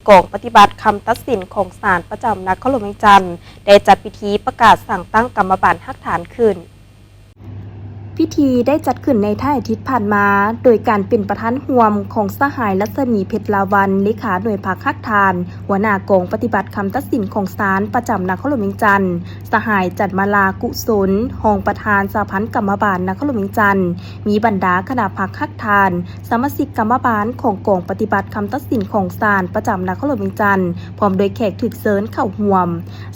ກອງປະຕິບັດຄຳຕັດສິນຂອງສານປະຈຳນະຄອນຫຼວງວຽງຈັນ ໄດ້ຈັດພິທີປະກາດສ້າງຕັ້ງກຳມະບານຮາກຖານຂຶ້ນ. ພິທີໄດ້ຈັດຂຶ້ນໃນທ້າຍອາທິດຜ່ານມາ, ໂດຍການເປັນປະທານຮ່ວມຂອງສະຫາຍ ລັດສະໝີ ເພັດລາວັນ ເລຂາໜ່ວຍພັກຮາກຖານ, ຫົວໜ້າກອງປະຕິບັດຄຳຕັດສິນຂອງສານປະຈຳນະຄອນຫຼວງວຽງຈັນ, ສະຫາຍ ຈັນມາລາ ກຸສົນ ຮອງປະທານສະຫະພັນກຳມະບານນະຄອນຫຼວງວຽງຈັນ, ມີບັນດາຄະນະພັກຮາກຖານ, ສະມາຊິກກຳມະບານຂອງກອງປະຕິບັດຄຳຕັດສິນຂອງສານປະຈຳນະຄອນຫຼວງວຽງຈັນ, ພ້ອມດ້ວຍແຂກຖືກເຊີນເຂົ້າຮ່ວມ.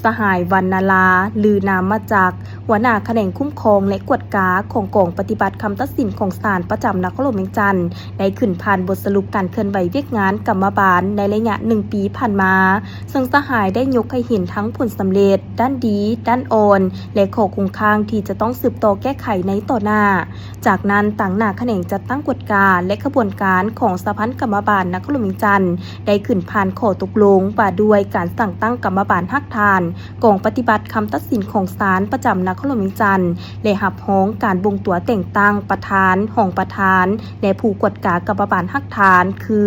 ສະຫາຍ ວັນນາລາ ລືນາມມະຈັກ ຫົວໜ້າຂະແໜງຄຸ້ມຄອງ ແລະ ກວດກາຂອງກອງປະຕິບັດຄຳຕັດສິນຂອງສານປະຈຳນະຄອນຫຼວງວຽງຈັນ ໄດ້ຂຶ້ນຜ່ານບົດສະຫຼຸບການເຄື່ອນໄຫວວຽກງານກຳມະບານໃນໄລຍະໜຶ່ງປີຜ່ານມາ, ເຊິ່ງສະຫາຍໄດ້ຍົກໃຫ້ເຫັນທັງຜົນສຳເລັດ, ດ້ານດີ, ດ້ານອ່ອນ ແລະ ຂໍ້ຄົງຄ້າງທີ່ຈະຕ້ອງສືບຕໍ່ແກ້ໄຂໃນຕໍ່ໜ້າ. ຈາກນັ້ນ, ຕາງໜ້າຂະແໜງຈັດຕັ້ງກວດກາ ແລະ ຂະບວນການຂອງສະຫະພັນກຳມະບານນະຄອນຫຼວງວຽງຈັນ ໄດ້ຂຶ້ນຜ່ານຂໍ້ຕົກລົງວ່າດ້ວຍການສ້າງຕັ້ງກຳມະບານຮາກຖານ ກອງປະຕິບັດຄຳຕັດສິນຂອງສານປະຈຳນະຄອນຫຼວງວຽງຈັນ ແລະ ຮັບຮອງການບົ່ງຕົວແຕ່ງຕັ້ງປະທານ, ຮອງປະທານ ແລະ ຜູ້ກວດກາກຳມະບານຮາກຖານ ຄື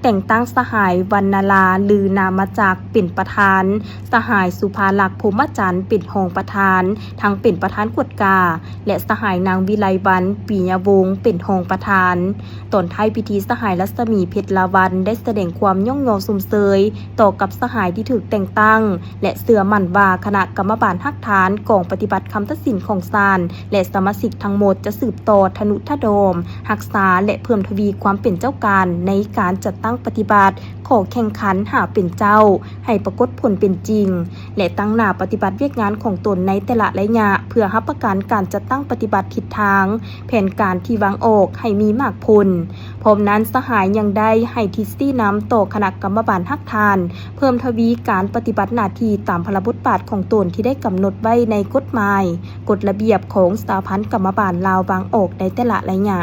ແຕ່ງຕັ້ງສະຫາຍ ວັນນາລາ ລືນາມມະຈັກ ເປັນປະທານ, ສະຫາຍ ສຸພາລັກ ພົມມະຈັນ ເປັນຮອງປະທານ ທັງເປັນປະທານກວດກາ ແລະ ສະຫາຍ ນາງ ວິໄລວັນ ປີຍະວົງ ເປັນຮອງປະທານ. ຕອນທ້າຍພິທີ, ສະຫາຍ ລັດສະໝີ ເພັດລາວັນ ໄດ້ສະແດງຄວາມຍ້ອງຍໍຊົມເຊີຍຕໍ່ກັບສະຫາຍທີ່ຖືກແຕ່ງຕັ້ງ ແລະ ເຊື່ອໝັ້ນວ່າຄະນະກຳມະບານຮາກຖານກອງປະຕິບັດຄຳຕັດສິນຂອງສານ ແລະ ສະມາຊິກທັງໝົດຈະສືບຕໍ່ທະນຸຖະດອມ, ຮັກສາ ແລະ ເພີ່ມທະວີຄວາມເປັນເຈົ້າການໃນການຈັດຕັ້ງປະຕິບັດຂໍ້ແຂ່ງຂັນຫາເປັນເຈົ້າ ໃຫ້ປາກົດຜົນເປັນຈິງ ແລະ ຕັ້ງໜ້າປະຕິບັດວຽກງານຂອງຕົນໃນແຕ່ລະໄລຍະ ເພື່ອຮັບປະກັນການຈັດຕັ້ງປະຕິບັດທິດທາງແຜນການທີ່ວາງອອກໃຫ້ມີໝາກຜົນ. ພ້ອມນັ້ນ, ສະຫາຍຍັງໄດ້ໃຫ້ທິດຊີ້ນຳຕໍ່ຄະນະກຳມະບານຮາກຖານ ເພີ່ມທະວີການປະຕິບັດໜ້າທີ່ຕາມພາລະບົດບາດຂອງຕົນທີ່ໄດ້ກຳນົດໄວ້ໃນກົດໝາຍ, ກົດລະບຽບຂອງສະຫະພັນກຳມະບານລາວວາງອອກໃນແຕ່ລະໄລຍະ.